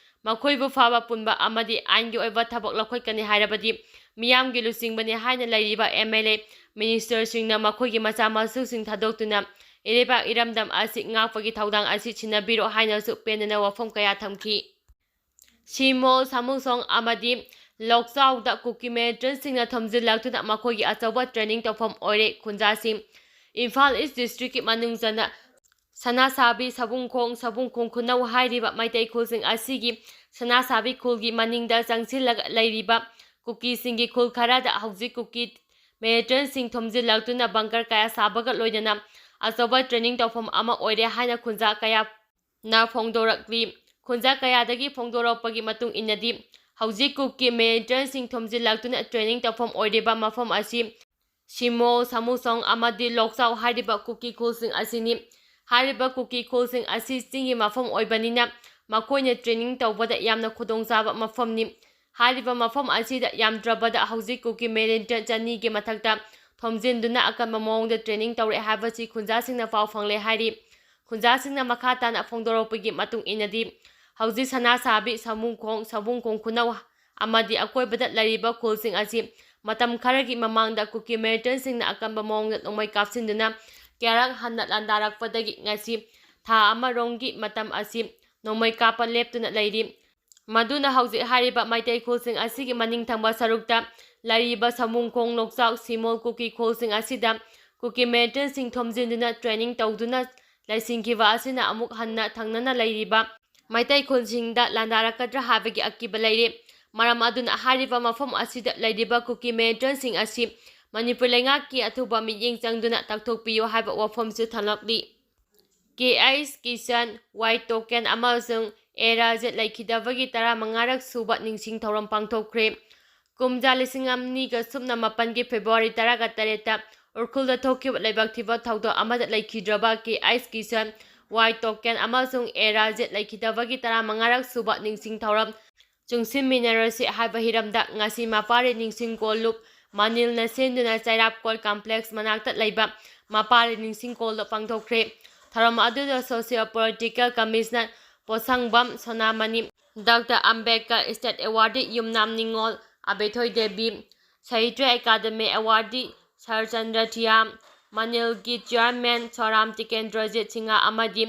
ꯃꯈꯣꯏꯕꯨ ꯐꯥꯕ ꯄꯨꯟꯕ ꯑꯃꯗꯤ ꯑꯥꯏꯟꯒꯤ ꯑꯣꯏꯕ ꯊꯕꯛ ꯂꯧꯈꯠꯀꯅꯤ ꯍꯥꯏꯔꯕꯗꯤ ꯃꯤꯌꯥꯝꯒꯤ ꯂꯨꯆꯤꯡꯕꯅꯤ ꯍꯥꯏꯅ ꯂꯩꯔꯤꯕ ꯑꯦꯝ ꯑꯦꯜ ꯑꯦ, ꯃꯤꯅꯤꯁꯇꯔꯁꯤꯡꯅ ꯃꯈꯣꯏꯒꯤ ꯃꯆꯥ ꯃꯁꯨꯁꯤꯡ ꯊꯥꯗꯣꯛꯇꯨꯅ ꯏꯔꯩꯕꯥꯛ ꯏꯔꯝꯗꯝ ꯑꯁꯤ ꯉꯥꯛꯄꯒꯤ ꯊꯧꯗꯥꯡ ꯑꯁꯤ ꯁꯤꯟꯅꯕꯤꯔꯣ ꯍꯥꯏꯅꯁꯨ ꯄꯦꯟꯗꯅ ꯋꯥꯐꯝ ꯀꯌꯥ ꯊꯝꯈꯤ꯫ ꯁꯤꯃꯣꯜ, ꯁꯥꯃꯨꯁꯣꯡ ꯑꯃꯗꯤ ꯂꯣꯛꯆꯥꯎꯗ ꯀꯨꯀꯤ ꯃꯤꯂꯤꯇꯦꯟꯁꯤꯡꯅ ꯊꯣꯝꯖꯤꯜꯂꯛꯇꯨꯅ ꯃꯈꯣꯏꯒꯤ ꯑꯆꯧꯕ ꯇ꯭ꯔꯦꯅꯤꯡ ꯇꯧꯐꯝ ꯑꯣꯏꯔꯦ꯫ ꯈꯨꯟꯖꯥꯁꯤꯡ ꯏꯝꯐꯥꯜ ꯏꯁ ꯗꯤꯁꯇ꯭ꯔꯤꯛꯀꯤ ꯃꯅꯨꯡ ꯆꯟꯅ ꯁꯅꯥꯁꯥꯕꯤ, ꯁꯕꯨꯡꯈꯣꯡ, ꯁꯕꯨꯡꯈꯣꯡ ꯈꯨꯅꯧ ꯍꯥꯏꯔꯤꯕ ꯃꯩꯇꯩ ꯈꯨꯜꯁꯤꯡ ꯑꯁꯤꯒꯤ ꯁꯅꯥꯁꯥꯕꯤ ꯈꯨꯜꯒꯤ ꯃꯅꯤꯡꯗ ꯆꯪꯁꯤꯜꯂꯒ ꯂꯩꯔꯤꯕ ꯀꯨꯀꯤꯁꯤꯡꯒꯤ ꯈꯨꯜ ꯈꯔꯗ ꯍꯧꯖꯤꯛ ꯀꯨꯀꯤ ꯃꯤꯂꯤꯇꯦꯟꯁꯤꯡ ꯊꯣꯝꯖꯤꯜꯂꯛꯇꯨꯅ ꯕꯪꯀꯔ ꯀꯌꯥ ꯁꯥꯕꯒ ꯂꯣꯏꯅꯅ ꯑꯆꯧꯕ ꯇ꯭ꯔꯦꯅꯤꯡ ꯇꯧꯐꯝ ꯑꯃ ꯑꯣꯏꯔꯦ ꯍꯥꯏꯅ ꯈꯨꯟꯖꯥ ꯀꯌꯥꯅ ꯐꯣꯡꯗꯣꯔꯛꯂꯤ꯫ ꯈꯨꯟꯖꯥ ꯀꯌꯥꯗꯒꯤ ꯐꯣꯡꯗꯣꯔꯛꯄꯒꯤ ꯃꯇꯨꯡ ꯏꯟꯅꯗꯤ, ꯍꯧꯖꯤꯛ ꯀꯨꯀꯤ ꯃꯤꯂꯤꯇꯦꯟꯁꯤꯡ ꯊꯣꯝꯖꯤꯜꯂꯛꯇꯨꯅ ꯇ꯭ꯔꯦꯅꯤꯡ ꯇꯧꯐꯝ ꯑꯣꯏꯔꯤꯕ ꯃꯐꯝ ꯑꯁꯤ ꯁꯤꯃꯣꯜ, ꯁꯥꯃꯨꯁꯣꯡ ꯑꯃꯗꯤ ꯂꯣꯛꯆꯥꯎ ꯍꯥꯏꯔꯤꯕ ꯀꯨꯀꯤ ꯈꯨꯜꯁꯤꯡ ꯑꯁꯤꯅꯤ꯫ ꯍꯥꯏꯔꯤꯕ ꯀꯨꯀꯤ ꯈꯨꯜꯁꯤꯡ ꯑꯁꯤ ꯆꯤꯡꯒꯤ ꯃꯐꯝ ꯑꯣꯏꯕꯅꯤꯅ ꯃꯈꯣꯏꯅ ꯇ꯭ꯔꯦꯅꯤꯡ ꯇꯧꯕꯗ ꯌꯥꯝꯅ ꯈꯨꯗꯣꯡꯆꯥꯕ ꯃꯐꯝꯅꯤ꯫ ꯍꯥꯏꯔꯤꯕ ꯃꯐꯝ ꯑꯁꯤꯗ ꯌꯥꯝꯗ꯭ꯔꯕꯗ ꯍꯧꯖꯤꯛ ꯀꯨꯀꯤ ꯃꯤꯂꯤꯇꯦꯟ ꯆꯅꯤꯒꯤ ꯃꯊꯛꯇ ꯊꯣꯝꯖꯤꯟꯗꯨꯅ ꯑꯀꯟꯕ ꯃꯑꯣꯡꯗ ꯇ꯭ꯔꯦꯅꯤꯡ ꯇꯧꯔꯦ ꯍꯥꯏꯕꯁꯤ ꯈꯨꯟꯖꯥꯁꯤꯡꯅ ꯄꯥꯎ ꯐꯪꯂꯦ ꯍꯥꯏꯔꯤ꯫ ꯈꯨꯟꯖꯥꯁꯤꯡꯅ ꯃꯈꯥ ꯇꯥꯅ ꯐꯣꯡꯗꯣꯔꯛꯄꯒꯤ ꯃꯇꯨꯡ ꯏꯟꯅꯗꯤ, ꯍꯧꯖꯤꯛ ꯁꯅꯥꯁꯥꯕꯤ, ꯁꯃꯨꯡꯈꯣꯡ, ꯁꯕꯨꯡꯈꯣꯡ ꯈꯨꯅꯧ ꯑꯃꯗꯤ ꯑꯀꯣꯏꯕꯗ ꯂꯩꯔꯤꯕ ꯈꯨꯜꯁꯤꯡ ꯑꯁꯤ ꯃꯇꯝ ꯈꯔꯒꯤ ꯃꯃꯥꯡꯗ ꯀꯨꯀꯤ ꯃꯤꯂꯤꯇꯦꯟꯁꯤꯡꯅ ꯑꯀꯟꯕ ꯃꯑꯣꯡꯗ ꯅꯣꯡꯃꯩ ꯀꯥꯞꯁꯤꯟꯗꯨꯅ ꯀꯌꯥꯔꯛ ꯍꯟꯅ ꯂꯥꯟꯗꯥꯔꯛꯄꯗꯒꯤ ꯉꯁꯤ ꯊꯥ ꯑꯃꯔꯣꯝꯒꯤ ꯃꯇꯝ ꯑꯁꯤ ꯅꯣꯡꯃꯩ ꯀꯥꯞꯄ ꯂꯦꯞꯇꯨꯅ ꯂꯩꯔꯤ꯫ ꯃꯗꯨꯅ ꯍꯧꯖꯤꯛ ꯍꯥꯏꯔꯤꯕ ꯃꯩꯇꯩ ꯈꯨꯜꯁꯤꯡ ꯑꯁꯤꯒꯤ ꯃꯅꯤꯡ ꯊꯪꯕ ꯁꯔꯨꯛꯇ ꯂꯩꯔꯤꯕ ꯁꯃꯨꯡꯈꯣꯡ, ꯂꯣꯛꯆꯥꯎ, ꯁꯤꯃꯣꯜ ꯀꯨꯀꯤ ꯈꯨꯜꯁꯤꯡ ꯑꯁꯤꯗ ꯀꯨꯀꯤ ꯃꯤꯂꯤꯇꯦꯟꯁꯤꯡ ꯊꯣꯝꯖꯤꯟꯗꯨꯅ ꯇ꯭ꯔꯦꯅꯤꯡ ꯇꯧꯗꯨꯅ ꯂꯩꯁꯤꯟꯈꯤꯕ ꯑꯁꯤꯅ ꯑꯃꯨꯛ ꯍꯟꯅ ꯊꯪꯅꯅ ꯂꯩꯔꯤꯕ ꯃꯩꯇꯩ ꯈꯨꯜꯁꯤꯡꯗ ꯂꯥꯟꯗꯥꯔꯛꯀꯗ꯭ꯔꯥ ꯍꯥꯏꯕꯒꯤ ꯑꯀꯤꯕ ꯂꯩꯔꯤ꯫ ꯃꯔꯝ ꯑꯗꯨꯅ ꯍꯥꯏꯔꯤꯕ ꯃꯐꯝ ꯑꯁꯤꯗ ꯂꯩꯔꯤꯕ ꯀꯨꯀꯤ ꯃꯤꯂꯤꯇꯦꯟꯁꯤꯡ ꯑꯁꯤ ꯃꯅꯤꯄꯨꯔ ꯂꯩꯉꯥꯛꯀꯤ ꯑꯊꯨꯕ ꯃꯤꯠꯌꯦꯡ ꯆꯪꯗꯨꯅ ꯇꯥꯛꯊꯣꯛꯄꯤꯌꯨ ꯍꯥꯏꯕ ꯋꯥꯐꯝꯁꯨ ꯊꯝꯂꯛꯂꯤ꯫ ꯀꯦ ꯑꯩꯆ ꯀꯤꯁꯟ, ꯋꯥꯏ ꯇꯣꯀꯦꯟ ꯑꯃꯁꯨꯡ ꯑꯦ ꯔꯥꯖꯦꯠ ꯂꯩꯈꯤꯗꯕꯒꯤ ꯇꯔꯥꯃꯉꯥꯔꯛ ꯁꯨꯕ ꯅꯤꯡꯁꯤꯡ ꯊꯧꯔꯝ ꯄꯥꯡꯊꯣꯛꯈ꯭ꯔꯦ꯫ ꯀꯨꯝꯖꯥ ꯂꯤꯁꯤꯡ ꯑꯅꯤꯒ ꯁꯨꯞꯅ ꯃꯥꯄꯟꯒꯤ ꯐꯦꯕ꯭ꯔꯨꯋꯥꯔꯤ ꯇꯔꯥꯒ ꯇꯔꯦꯠꯇ ꯎꯔꯈꯨꯜꯗ ꯊꯣꯛꯈꯤꯕ ꯂꯩꯕꯥꯛ ꯊꯤꯕ ꯊꯧꯗꯣꯛ ꯑꯃꯗ ꯂꯩꯈꯤꯗ꯭ꯔꯕ ꯀꯦ ꯑꯩꯆ ꯀꯤꯁꯟ, ꯋꯥꯏ ꯇꯣꯀꯦꯟ ꯑꯃꯁꯨꯡ ꯑꯦ ꯔꯥꯖꯦꯠ ꯂꯩꯈꯤꯗꯕꯒꯤ ꯇꯔꯥꯃꯉꯥꯔꯛ ꯁꯨꯕ ꯅꯤꯡꯁꯤꯡ ꯊꯧꯔꯝ ꯆꯨꯡꯁꯤꯟꯃꯤꯟꯅꯔꯁꯤ ꯍꯥꯏꯕ ꯍꯤꯔꯝꯗ ꯉꯁꯤ ꯃꯄꯥꯔꯤ ꯅꯤꯡꯁꯤꯡ ꯀꯣꯜꯂꯨꯞ ꯃꯅꯤꯜꯅ ꯁꯤꯟꯗꯨꯅ ꯆꯩꯔꯥꯞꯀꯣꯜ ꯀꯝꯄ꯭ꯂꯦꯛꯁ ꯃꯅꯥꯛꯇ ꯂꯩꯕ ꯃꯄꯥꯔꯤ ꯅꯤꯡꯁꯤꯡ ꯀꯣꯜꯂꯨꯞ ꯄꯥꯡꯊꯣꯛꯈ꯭ꯔꯦ꯫ ꯊꯧꯔꯝ ꯑꯗꯨꯗ ꯁꯣꯁꯤꯌꯣ ꯄꯣꯂꯤꯇꯤꯀꯦꯜ ꯀꯃꯤꯁꯅꯔ ꯄꯣꯠꯁꯪꯕꯝ ꯁꯣꯅꯥꯃꯅꯤ, ꯗꯥꯛꯇꯔ ꯑꯝꯕꯦꯗꯀꯔ ꯏꯁꯇꯦꯠ ꯑꯦꯋꯥꯔꯗꯤ ꯌꯨꯝꯅꯥꯝ ꯅꯤꯉꯣꯜ ꯑꯕꯦꯊꯣꯏ ꯗꯦꯕꯤ, ꯁꯥꯍꯤꯇ꯭ꯌ ꯑꯦꯀꯥꯗꯃꯤ ꯑꯦꯋꯥꯔꯗꯤ ꯁꯔꯆꯟꯗ꯭ꯔ ꯊꯤꯌꯥꯝ, ꯃꯅꯤꯜꯒꯤ ꯆꯤꯌꯥꯔꯃꯦꯟ ꯁꯣꯔꯥꯝ ꯇꯤꯀꯦꯟꯗ꯭ꯔꯖꯤꯠ ꯁꯤꯡꯍ ꯑꯃꯗꯤ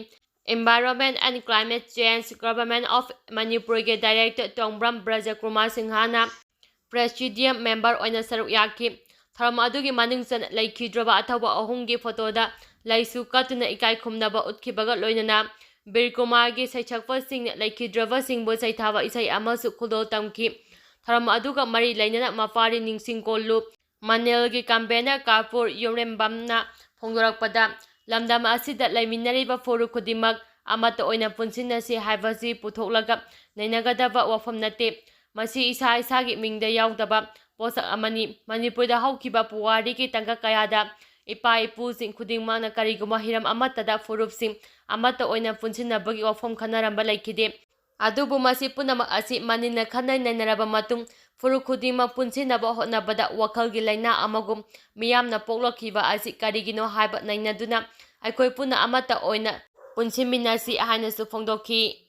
Environment and Climate Change, Government of ꯃꯅꯤꯄꯨꯔꯒꯤ Director ꯇꯣꯡꯕ꯭ꯔꯝ ꯕ꯭ꯔꯖꯀꯨꯃꯥꯔ ꯁꯤꯡꯍꯅ Presidium Member ꯑꯣꯏꯅ ꯁꯔꯨꯛ ꯌꯥꯈꯤ꯫ ꯊꯧꯔꯝ ꯑꯗꯨꯒꯤ ꯃꯅꯨꯡ ꯆꯟꯅ ꯂꯩꯈꯤꯗ꯭ꯔꯕ ꯑꯊꯧꯕ ꯑꯍꯨꯝꯒꯤ ꯐꯣꯇꯣꯗ ꯂꯩꯁꯨ ꯀꯠꯇꯨꯅ ꯏꯀꯥꯏ ꯈꯨꯝꯅꯕ ꯎꯠꯈꯤꯕꯒ ꯂꯣꯏꯅꯅ ꯕꯤꯔ ꯀꯨꯃꯥꯔꯒꯤ ꯁꯩꯁꯛꯄꯁꯤꯡꯅ ꯂꯩꯈꯤꯗ꯭ꯔꯕꯁꯤꯡꯕꯨ ꯁꯩꯊꯥꯕ ꯏꯁꯩ ꯑꯃꯁꯨ ꯈꯨꯗꯣꯜ ꯇꯝꯈꯤ꯫ ꯊꯧꯔꯝ ꯑꯗꯨꯒ ꯃꯔꯤ ꯂꯩꯅꯅ ꯃꯄꯥꯔꯤ ꯅꯤꯡꯁꯤꯡ ꯀꯣꯜꯂꯨ ꯃꯅꯦꯜꯒꯤ convener ꯀꯥꯄꯨꯔ ꯌꯨꯔꯦꯝꯕꯝꯅ ꯐꯣꯡꯗꯣꯔꯛꯄꯗ, ꯂꯝꯗꯝ ꯑꯁꯤꯗ ꯂꯩꯃꯤꯟꯅꯔꯤꯕ ꯐꯨꯔꯨꯞ ꯈꯨꯗꯤꯡꯃꯛ ꯑꯃꯠꯇ ꯑꯣꯏꯅ ꯄꯨꯟꯁꯤꯟꯅꯁꯤ ꯍꯥꯏꯕꯁꯤ ꯄꯨꯊꯣꯛꯂꯒ ꯅꯩꯅꯒꯗꯕ ꯋꯥꯐꯝ ꯅꯠꯇꯦ꯫ ꯃꯁꯤ ꯏꯁꯥ ꯏꯁꯥꯒꯤ ꯃꯤꯡꯗ ꯌꯥꯎꯗꯕ ꯄꯣꯠꯁꯛ ꯑꯃꯅꯤ꯫ ꯃꯅꯤꯄꯨꯔꯗ ꯍꯧꯈꯤꯕ ꯄꯨꯋꯥꯔꯤꯒꯤ ꯇꯥꯡꯀꯛ ꯀꯌꯥꯗ ꯏꯄꯥ ꯏꯄꯨꯁꯤꯡ ꯈꯨꯗꯤꯡꯃꯛꯅ ꯀꯔꯤꯒꯨꯝꯕ ꯍꯤꯔꯝ ꯑꯃꯠꯇꯗ ꯐꯨꯔꯨꯞꯁꯤꯡ ꯑꯃꯠꯇ ꯑꯣꯏꯅ ꯄꯨꯟꯁꯤꯟꯅꯕꯒꯤ ꯋꯥꯐꯝ ꯈꯟꯅꯔꯝꯕ ꯂꯩꯈꯤꯗꯦ꯫ ꯑꯗꯨꯕꯨ ꯃꯁꯤ ꯄꯨꯝꯅꯃꯛ ꯑꯁꯤ ꯃꯅꯤꯟꯅ ꯈꯟꯅ ꯅꯩꯅꯔꯕ ꯃꯇꯨꯡ, ꯐꯨꯔꯨꯞ ꯈꯨꯗꯤꯡꯃꯛ ꯄꯨꯟꯁꯤꯟꯅꯕ ꯍꯣꯠꯅꯕꯗ ꯋꯥꯈꯜꯒꯤ ꯂꯥꯏꯅꯥ ꯑꯃꯒꯨꯝ ꯃꯤꯌꯥꯝꯅ ꯄꯣꯛꯂꯛꯈꯤꯕ ꯑꯁꯤ ꯀꯔꯤꯒꯤꯅꯣ ꯍꯥꯏꯕ ꯅꯩꯅꯗꯨꯅ ꯑꯩꯈꯣꯏ ꯄꯨꯟꯅ ꯑꯃꯠꯇ ꯑꯣꯏꯅ ꯄꯨꯟꯁꯤꯟꯃꯤꯟꯅꯁꯤ ꯍꯥꯏꯅꯁꯨ ꯐꯣꯡꯗꯣꯛꯈꯤ꯫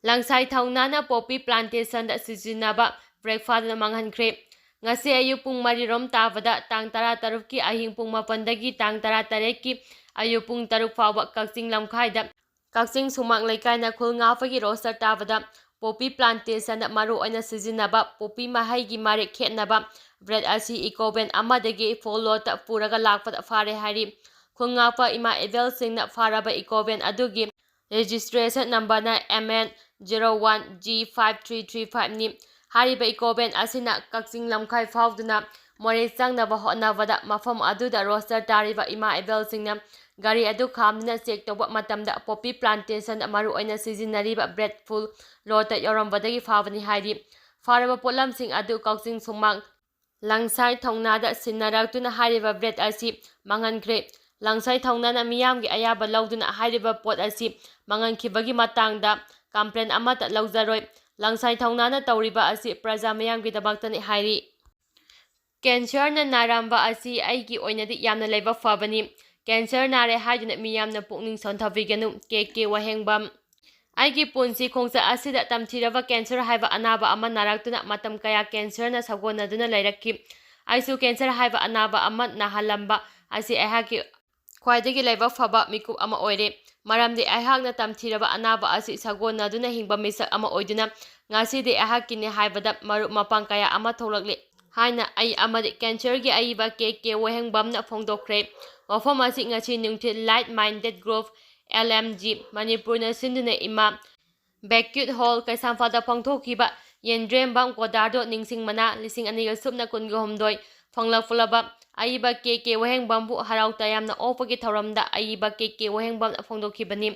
ꯂꯪꯁꯥꯏ ꯊꯧꯅꯥꯅ poppy plantationꯗ ꯁꯤꯖꯤꯟꯅꯕ brake ꯐꯥꯗꯨꯅ ꯃꯥꯡꯍꯟꯈ꯭ꯔꯦ꯫ ꯉꯁꯤ ꯑꯌꯨꯛ ꯄꯨꯡ ꯃꯔꯤ ꯔꯣꯝ ꯇꯥꯕꯗ ꯇꯥꯡ ꯇꯔꯥꯇꯔꯨꯛꯀꯤ ꯑꯍꯤꯡ ꯄꯨꯡ ꯃꯥꯄꯟꯗꯒꯤ ꯇꯥꯡ ꯇꯔꯥꯇꯔꯦꯠꯀꯤ ꯑꯌꯨꯛ ꯄꯨꯡ ꯇꯔꯨꯛ ꯐꯥꯎꯕ ꯀꯛꯆꯤꯡ ꯂꯝꯈꯥꯏꯗ ꯀꯛꯆꯤꯡ ꯁꯨꯃꯥꯡ ꯂꯩꯀꯥꯏꯅ ꯈꯨꯜ ꯉꯥꯛꯄꯒꯤ roster ꯇꯥꯕꯗ poppy plantationꯗ ꯃꯔꯨ ꯑꯣꯏꯅ ꯁꯤꯖꯤꯟꯅꯕ poppy ꯃꯍꯩꯒꯤ ꯃꯔꯦꯛ ꯈꯦꯠꯅꯕ brake ꯑꯁꯤ eco van ꯑꯃꯗꯒꯤ full loadꯇ ꯄꯨꯔꯒ ꯂꯥꯛꯄꯗ ꯐꯥꯔꯦ ꯍꯥꯏꯔꯤ꯫ ꯈꯨꯜ ꯉꯥꯛꯄ ꯏꯃꯥ ꯏꯕꯦꯜꯁꯤꯡꯅ ꯐꯥꯔꯕ eco van ꯑꯗꯨꯒꯤ registration numberꯅ M N zero one G five three three fiveꯅꯤ꯫ ꯍꯥꯏꯔꯤꯕ eco van ꯑꯁꯤꯅ ꯀꯛꯆꯤꯡ ꯂꯝꯈꯥꯏ ꯐꯥꯎꯗꯨꯅ ꯃꯣꯔꯦ ꯆꯪꯅꯕ ꯍꯣꯠꯅꯕꯗ ꯃꯐꯝ ꯑꯗꯨꯗ roster ꯇꯥꯔꯤꯕ ꯏꯃꯥ ꯏꯕꯦꯜꯁꯤꯡꯅ ꯒꯥꯔꯤ ꯑꯗꯨ ꯈꯥꯝꯗꯨꯅ check ꯇꯧꯕ ꯃꯇꯝꯗ poppy plantationꯗ ꯃꯔꯨ ꯑꯣꯏꯅ ꯁꯤꯖꯤꯟꯅꯔꯤꯕ brake full loadꯇ ꯌꯧꯔꯝꯕꯗꯒꯤ ꯐꯥꯕꯅꯤ ꯍꯥꯏꯔꯤ꯫ ꯐꯥꯔꯕ ꯄꯣꯠꯂꯝꯁꯤꯡ ꯑꯗꯨ ꯀꯛꯆꯤꯡ ꯁꯨꯃꯥꯡ ꯂꯪꯁꯥꯏ ꯊꯧꯅꯥꯗ ꯁꯤꯟꯅꯔꯛꯇꯨꯅ ꯍꯥꯏꯔꯤꯕ brake ꯑꯁꯤ ꯃꯥꯡꯍꯟꯈ꯭ꯔꯦ꯫ ꯂꯪꯁꯥꯏ ꯊꯧꯅꯥꯅ ꯃꯤꯌꯥꯝꯒꯤ ꯑꯌꯥꯕ ꯂꯧꯗꯨꯅ ꯍꯥꯏꯔꯤꯕ ꯄꯣꯠ ꯑꯁꯤ ꯃꯥꯡꯍꯟꯈꯤꯕꯒꯤ ꯃꯇꯥꯡꯗ complaint ꯑꯃꯠꯇ ꯂꯧꯖꯔꯣꯏ꯫ ꯂꯪꯁꯥꯏ ꯊꯧꯅꯥꯅ ꯇꯧꯔꯤꯕ ꯑꯁꯤ ꯄ꯭ꯔꯖꯥ ꯃꯤꯌꯥꯝꯒꯤꯗꯃꯛꯇꯅꯤ ꯍꯥꯏꯔꯤ꯫ Cancerꯅ ꯅꯥꯔꯝꯕ ꯑꯁꯤ ꯑꯩꯒꯤ ꯑꯣꯏꯅꯗꯤ ꯌꯥꯝꯅ ꯂꯥꯏꯕꯛ ꯐꯕꯅꯤ꯫ Cancer ꯅꯥꯔꯦ ꯍꯥꯏꯗꯨꯅ ꯃꯤꯌꯥꯝꯅ ꯄꯨꯛꯅꯤꯡ ꯁꯣꯟꯊꯕꯤꯒꯅꯨ꯫ ꯀꯦ ꯀꯦ ꯋꯥꯍꯦꯡꯕꯝ꯫ ꯑꯩꯒꯤ ꯄꯨꯟꯁꯤ ꯈꯣꯡꯆꯠ ꯑꯁꯤꯗ ꯇꯝꯊꯤꯔꯕ cancer ꯍꯥꯏꯕ ꯑꯅꯥꯕ ꯑꯃ ꯅꯥꯔꯛꯇꯨꯅ ꯃꯇꯝ ꯀꯌꯥ cancerꯅ ꯁꯧꯒꯣꯟꯅꯗꯨꯅ ꯂꯩꯔꯛꯈꯤ꯫ ꯑꯩꯁꯨ cancer ꯍꯥꯏꯕ ꯑꯅꯥꯕ ꯑꯃ ꯅꯥꯍꯜꯂꯝꯕ ꯑꯁꯤ ꯑꯩꯍꯥꯛꯀꯤ ꯈ꯭ꯋꯥꯏꯗꯒꯤ ꯂꯥꯏꯕꯛ ꯐꯕ ꯃꯤꯀꯨꯞ ꯑꯃ ꯑꯣꯏꯔꯦ꯫ ꯃꯔꯝꯗꯤ ꯑꯩꯍꯥꯛꯅ ꯇꯝꯊꯤꯔꯕ ꯑꯅꯥꯕ ꯑꯁꯤ ꯁꯥꯒꯣꯟꯅꯗꯨꯅ ꯍꯤꯡꯕ ꯃꯤꯁꯛ ꯑꯃ ꯑꯣꯏꯗꯨꯅ ꯉꯁꯤꯗꯤ ꯑꯩꯍꯥꯛꯀꯤꯅꯤ ꯍꯥꯏꯕꯗ ꯃꯔꯨꯞ ꯃꯄꯥꯡ ꯀꯌꯥ ꯑꯃ ꯊꯣꯛꯂꯛꯂꯤ ꯍꯥꯏꯅ ꯑꯩ ꯑꯃꯗꯤ ꯀꯦꯟꯁꯔꯒꯤ ꯑꯏꯕ ꯀꯦ ꯀꯦ ꯋꯥꯍꯦꯡꯕꯝꯅ ꯐꯣꯡꯗꯣꯛꯈ꯭ꯔꯦ꯫ ꯋꯥꯐꯝ ꯑꯁꯤ ꯉꯁꯤ ꯅꯨꯡꯊꯤꯜ Like Minded Group, L M G, ꯃꯅꯤꯄꯨꯔꯅ ꯁꯤꯟꯗꯨꯅ ꯏꯃꯥ Banquet Hall, ꯀꯩꯁꯥꯝꯄꯥꯠꯇ ꯄꯥꯡꯊꯣꯛꯈꯤꯕ ꯌꯦꯟꯗ꯭ꯔꯦꯝꯕꯝ ꯀꯣꯗꯥꯔꯗꯣ ꯅꯤꯡꯁꯤꯡ ꯃꯅꯥ ꯂꯤꯁꯤꯡ ꯑꯅꯤꯒ ꯁꯨꯞꯅ ꯀꯨꯟꯒ ꯍꯨꯝꯗꯣꯏ ꯐꯪꯂꯛꯂꯕ ꯑꯏꯕ ꯀꯦ ꯀꯦ ꯋꯥꯍꯦꯡꯕꯝꯕꯨ ꯍꯔꯥꯎ ꯇꯌꯥꯝꯅ ꯑꯣꯛꯄꯒꯤ ꯊꯧꯔꯝꯗ ꯑꯏꯕ ꯀꯦ ꯀꯦ ꯋꯥꯍꯦꯡꯕꯝꯅ ꯐꯣꯡꯗꯣꯛꯈꯤꯕꯅꯤ꯫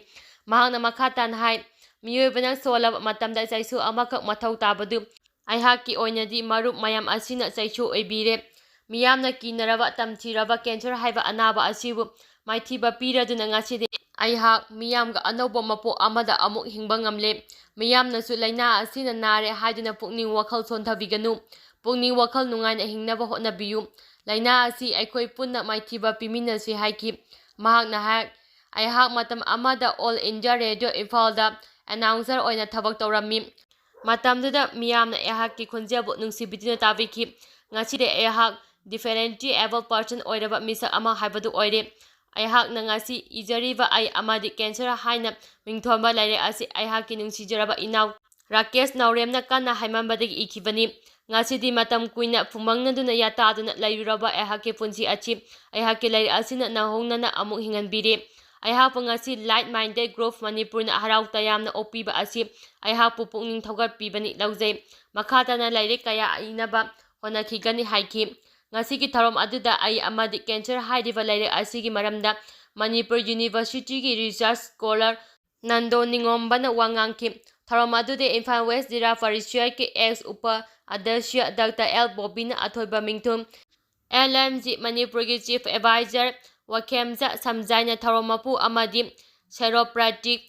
ꯃꯍꯥꯛꯅ ꯃꯈꯥ ꯇꯥꯅ ꯍꯥꯏ, ꯃꯤꯑꯣꯏꯕꯅ ꯁꯣꯜꯂꯕ ꯃꯇꯝꯗ ꯆꯩꯁꯨ ꯑꯃꯈꯛ ꯃꯊꯧ ꯇꯥꯕꯗꯨ ꯑꯩꯍꯥꯛꯀꯤ ꯑꯣꯏꯅꯗꯤ ꯃꯔꯨꯞ ꯃꯌꯥꯝ ꯑꯁꯤꯅ ꯆꯩꯁꯨ ꯑꯣꯏꯕꯤꯔꯦ꯫ ꯃꯤꯌꯥꯝꯅ ꯀꯤꯅꯔꯕ ꯇꯝꯊꯤꯔꯕ ꯀꯦꯟꯁꯔ ꯍꯥꯏꯕ ꯑꯅꯥꯕ ꯑꯁꯤꯕꯨ ꯃꯥꯏꯊꯤꯕ ꯄꯤꯔꯗꯨꯅ ꯉꯁꯤꯗꯤ ꯑꯩꯍꯥꯛ ꯃꯤꯌꯥꯝꯒ ꯑꯅꯧꯕ ꯃꯄꯣꯛ ꯑꯃꯗ ꯑꯃꯨꯛ ꯍꯤꯡꯕ ꯉꯝꯂꯦ꯫ ꯃꯤꯌꯥꯝꯅꯁꯨ ꯂꯥꯏꯅꯥ ꯑꯁꯤꯅ ꯅꯥꯔꯦ ꯍꯥꯏꯗꯨꯅ ꯄꯨꯛꯅꯤꯡ ꯋꯥꯈꯜ ꯁꯣꯟꯊꯕꯤꯒꯅꯨ꯫ ꯄꯨꯛꯅꯤꯡ ꯋꯥꯈꯜ ꯅꯨꯡꯉꯥꯏꯅ ꯍꯤꯡꯅꯕ ꯍꯣꯠꯅꯕꯤꯌꯨ꯫ ꯂꯥꯏꯅꯥ ꯑꯁꯤ ꯑꯩꯈꯣꯏ ꯄꯨꯟꯅ ꯃꯥꯏꯊꯤꯕ ꯄꯤꯃꯤꯟꯅꯁꯤ ꯍꯥꯏꯈꯤ꯫ ꯃꯍꯥꯛꯅ ꯍꯥꯏ, ꯑꯩꯍꯥꯛ ꯃꯇꯝ ꯑꯃꯗ All India Radio ꯏꯝꯐꯥꯜꯗ announcer ꯑꯣꯏꯅ ꯊꯕꯛ ꯇꯧꯔꯝꯃꯤ꯫ ꯃꯇꯝꯗꯨꯗ ꯃꯤꯌꯥꯝꯅ ꯑꯩꯍꯥꯛꯀꯤ ꯈꯣꯟꯖꯦꯜꯕꯨ ꯅꯨꯡꯁꯤꯕꯤꯗꯨꯅ ꯇꯥꯕꯤꯈꯤ꯫ ꯉꯁꯤꯗꯤ ꯑꯩꯍꯥꯛ differently abled person ꯑꯣꯏꯔꯕ ꯃꯤꯁꯛ ꯑꯃ ꯍꯥꯏꯕꯗꯨ ꯑꯣꯏꯔꯦ꯫ ꯑꯩꯍꯥꯛꯅ ꯉꯁꯤ ꯏꯖꯔꯤꯕ ꯑꯩ ꯑꯃꯗꯤ ꯀꯦꯟꯁꯔ ꯍꯥꯏꯅ ꯃꯤꯡꯊꯣꯟꯕ ꯂꯥꯏꯔꯤꯛ ꯑꯁꯤ ꯑꯩꯍꯥꯛꯀꯤ ꯅꯨꯡꯁꯤꯖꯔꯕ ꯏꯅꯥꯎ ꯔꯥꯀꯦꯁ ꯅꯥꯎꯔꯦꯝꯅ ꯀꯟꯅ ꯍꯥꯏꯃꯟꯕꯗꯒꯤ ꯏꯈꯤꯕꯅꯤ꯫ ꯉꯁꯤꯗꯤ ꯃꯇꯝ ꯀꯨꯏꯅ ꯐꯨꯃꯪꯅꯗꯨꯅ ꯌꯥꯇꯥꯗꯨꯅ ꯂꯩꯔꯨꯔꯕ ꯑꯩꯍꯥꯛꯀꯤ ꯄꯨꯟꯁꯤ ꯑꯁꯤ ꯑꯩꯍꯥꯛꯀꯤ ꯂꯥꯏꯔꯤꯛ ꯑꯁꯤꯅ ꯅꯧꯍꯧꯅꯅ ꯑꯃꯨꯛ ꯍꯤꯡꯍꯟꯕꯤꯔꯦ꯫ ꯑꯩꯍꯥꯛꯄꯨ ꯉꯁꯤ Like Minded Group ꯃꯅꯤꯄꯨꯔꯅ ꯍꯔꯥꯎ ꯇꯌꯥꯝꯅ ꯑꯣꯛꯄꯤꯕ ꯑꯁꯤ ꯑꯩꯍꯥꯛꯄꯨ ꯄꯨꯛꯅꯤꯡ ꯊꯧꯒꯠꯄꯤꯕꯅꯤ ꯂꯧꯖꯩ꯫ ꯃꯈꯥ ꯇꯥꯅ ꯂꯥꯏꯔꯤꯛ ꯀꯌꯥ ꯏꯅꯕ ꯍꯣꯠꯅꯈꯤꯒꯅꯤ ꯍꯥꯏꯈꯤ꯫ ꯉꯁꯤꯒꯤ ꯊꯧꯔꯝ ꯑꯗꯨꯗ ꯑꯩ ꯑꯃꯗꯤ ꯀꯦꯟꯁꯔ ꯍꯥꯏꯔꯤꯕ ꯂꯥꯏꯔꯤꯛ ꯑꯁꯤꯒꯤ ꯃꯔꯝꯗ ꯃꯅꯤꯄꯨꯔ ꯌꯨꯅꯤꯚꯔꯁꯤꯇꯤꯒꯤ research scholar ꯅꯟꯗꯣ ꯅꯤꯉꯣꯝꯕꯅ ꯋꯥ ꯉꯥꯡꯈꯤ꯫ ꯊꯧꯔꯝ ꯑꯗꯨꯗ ꯏꯝꯐꯥꯜ West ꯖꯤꯂꯥ ꯄꯔꯤꯁꯗꯀꯤ ex ꯎꯄ ꯑꯗ꯭ꯌꯛꯁ ꯗꯥꯛꯇꯔ ꯑꯦꯜ ꯕꯣꯕꯤꯅ ꯑꯊꯣꯏꯕ ꯃꯤꯡꯊꯨꯝ, L M G ꯃꯅꯤꯄꯨꯔꯒꯤ chief advisor ꯋꯥꯈꯦꯝꯆꯥ ꯁꯝꯖꯥꯏꯅ ꯊꯧꯔꯝ ꯃꯄꯨ ꯑꯃꯗꯤ chiropractic,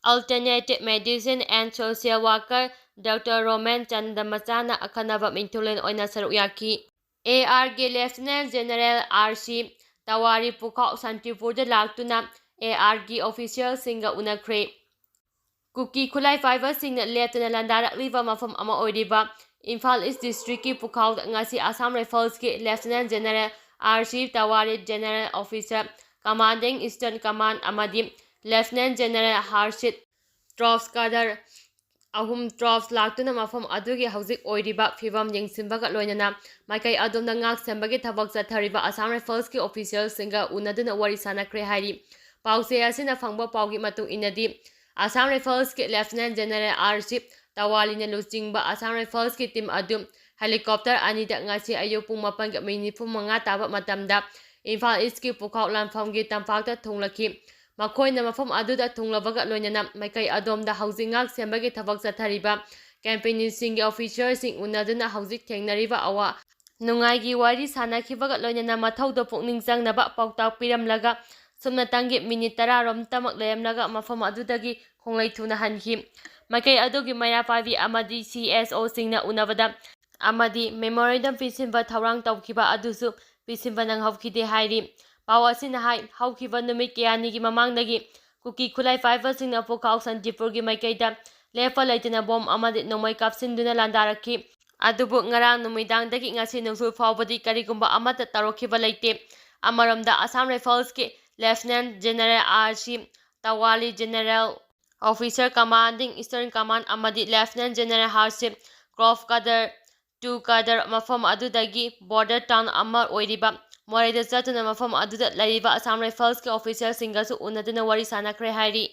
alternative medicine and social worker doctor Romen ꯆꯟꯗꯃꯆꯥꯅ ꯑꯈꯟꯅꯕ ꯃꯤꯡꯊꯣꯜꯂꯦꯟ ꯑꯣꯏꯅ ꯁꯔꯨꯛ ꯌꯥꯈꯤ꯫ ꯑꯦ ꯑꯥꯔꯒꯤ Lieutenant General R C ꯇꯋꯥꯔꯤ ꯄꯨꯈꯥꯎ ꯁꯥꯟꯇꯤꯄꯨꯔꯗ ꯂꯥꯛꯇꯨꯅ ꯑꯦ ꯑꯥꯔꯒꯤ officialꯁꯤꯡꯒ ꯎꯅꯈ꯭ꯔꯦ꯫ ꯀꯨꯀꯤ ꯈꯨꯠꯂꯥꯏ ꯄꯥꯏꯕꯁꯤꯡꯅ ꯂꯦꯞꯇꯅ ꯂꯥꯟꯗꯥꯔꯛꯂꯤꯕ ꯃꯐꯝ ꯑꯃ ꯑꯣꯏꯔꯤꯕ ꯏꯝꯐꯥꯜ East Districtꯀꯤ ꯄꯨꯈꯥꯎꯗ ꯉꯁꯤ Assam Riflesꯀꯤ Lieutenant General R C ꯇꯋꯥꯔꯤ General Officer Commanding Eastern Command ꯑꯃꯗꯤ Lieutenant General Harshit Trops cadre ꯑꯍꯨꯝ trops ꯂꯥꯛꯇꯨꯅ ꯃꯐꯝ ꯑꯗꯨꯒꯤ ꯍꯧꯖꯤꯛ ꯑꯣꯏꯔꯤꯕ ꯐꯤꯕꯝ ꯌꯦꯡꯁꯤꯟꯕꯒ ꯂꯣꯏꯅꯅ ꯃꯥꯏꯀꯩ ꯑꯗꯣꯝꯗ ꯉꯥꯛ ꯁꯦꯟꯕꯒꯤ ꯊꯕꯛ ꯆꯠꯊꯔꯤꯕ Assam Riflesꯀꯤ officialꯁꯤꯡꯒ ꯎꯅꯗꯨꯅ ꯋꯥꯔꯤ ꯁꯥꯟꯅꯈ꯭ꯔꯦ ꯍꯥꯏꯔꯤ꯫ ꯄꯥꯎꯆꯦ ꯑꯁꯤꯅ ꯐꯪꯕ ꯄꯥꯎꯒꯤ ꯃꯇꯨꯡ ꯏꯟꯅꯗꯤ, Assam Riflesꯀꯤ Lieutenant General R C Tawalina ꯂꯨꯆꯤꯡꯕ Assam Riflesꯀꯤ team ꯑꯗꯨ helicopter ꯑꯅꯤꯗ ꯉꯁꯤ ꯑꯌꯨꯛ ꯄꯨꯡ ꯃꯥꯄꯟꯒ ꯃꯤꯅꯤꯠ ꯅꯤꯐꯨ ꯃꯉꯥ ꯇꯥꯕ ꯃꯇꯝꯗ ꯏꯝꯐꯥꯜ Eastꯀꯤ ꯄꯨꯈꯥꯎ ꯂꯥꯟꯐꯝꯒꯤ ꯇꯝꯄꯥꯛꯇ ꯊꯨꯡꯂꯛꯈꯤ꯫ ꯃꯈꯣꯏꯅ ꯃꯐꯝ ꯑꯗꯨꯗ ꯊꯨꯡꯂꯕꯒ ꯂꯣꯏꯅꯅ ꯃꯥꯏꯀꯩ ꯑꯗꯣꯝꯗ ꯍꯧꯖꯤꯛ ꯉꯥꯛ ꯁꯦꯟꯕꯒꯤ ꯊꯕꯛ ꯆꯠꯊꯔꯤꯕ companyꯁꯤꯡꯒꯤ officialꯁꯤꯡ ꯎꯅꯗꯨꯅ ꯍꯧꯖꯤꯛ ꯊꯦꯡꯅꯔꯤꯕ ꯑꯋꯥ ꯅꯨꯡꯉꯥꯏꯒꯤ ꯋꯥꯔꯤ ꯁꯥꯟꯅꯈꯤꯕꯒ ꯂꯣꯏꯅꯅ ꯃꯊꯧꯗꯣ ꯄꯨꯛꯅꯤꯡ ꯆꯪꯅꯕ ꯄꯥꯎꯇꯥꯛ ꯄꯤꯔꯝꯂꯒ ꯁꯨꯞꯅꯇꯪꯒꯤ ꯃꯤꯅꯤꯠ ꯇꯔꯥꯔꯣꯝꯇꯃꯛ ꯂꯩꯔꯝꯂꯒ ꯃꯐꯝ ꯑꯗꯨꯗꯒꯤ ꯈꯣꯡꯂꯩ ꯊꯨꯅ ꯍꯟꯈꯤ꯫ ꯃꯥꯏꯀꯩ ꯑꯗꯨꯒꯤ ꯃꯩꯔꯥ ꯄꯥꯏꯕꯤ ꯑꯃꯗꯤ C S Oꯁꯤꯡꯅ ꯎꯅꯕꯗ ꯑꯃꯗꯤ memorandum ꯄꯤꯁꯤꯟꯕ ꯊꯧꯔꯥꯡ ꯇꯧꯈꯤꯕ ꯑꯗꯨꯁꯨ ꯄꯤꯁꯤꯟꯕ ꯅꯪꯍꯧꯈꯤꯗꯦ ꯍꯥꯏꯔꯤ꯫ ꯄꯥꯎ ꯑꯁꯤꯅ ꯍꯥꯏ, ꯍꯧꯈꯤꯕ ꯅꯨꯃꯤꯠ ꯀꯌꯥꯅꯤꯒꯤ ꯃꯃꯥꯡꯗꯒꯤ ꯀꯨꯀꯤ ꯈꯨꯠꯂꯥꯏ ꯄꯥꯏꯕꯁꯤꯡꯅ ꯄꯨꯈꯥꯎ ꯁꯟꯇꯤꯄꯨꯔꯒꯤ ꯃꯥꯏꯀꯩꯗ ꯂꯦꯞꯄ ꯂꯩꯇꯅ bomb ꯑꯃꯗꯤ ꯅꯣꯡꯃꯩ ꯀꯥꯞꯁꯤꯟꯗꯨꯅ ꯂꯥꯟꯗꯥꯔꯛꯈꯤ꯫ ꯑꯗꯨꯕꯨ ꯉꯔꯥꯡ ꯅꯨꯃꯤꯗꯥꯡꯗꯒꯤ ꯉꯁꯤ ꯅꯨꯡꯊꯤꯜ ꯐꯥꯎꯕꯗꯤ ꯀꯔꯤꯒꯨꯝꯕ ꯑꯃꯠꯇ ꯇꯧꯔꯛꯈꯤꯕ ꯂꯩꯇꯦ꯫ ꯑꯃꯔꯣꯝꯗ Assam Riflesꯀꯤ Lieutenant General R C Tawali, General Officer Commanding Eastern Command ꯑꯃꯗꯤ Lieutenant General Harshit Trops cadre two cadre ꯃꯐꯝ ꯑꯗꯨꯗꯒꯤ border town ꯑꯃ ꯑꯣꯏꯔꯤꯕ ꯃꯣꯔꯦꯗ ꯆꯠꯇꯨꯅ ꯃꯐꯝ ꯑꯗꯨꯗ ꯂꯩꯔꯤꯕ Assam Riflesꯀꯤ officialꯁꯤꯡꯒꯁꯨ ꯎꯅꯗꯨꯅ ꯋꯥꯔꯤ ꯁꯥꯟꯅꯈ꯭ꯔꯦ ꯍꯥꯏꯔꯤ꯫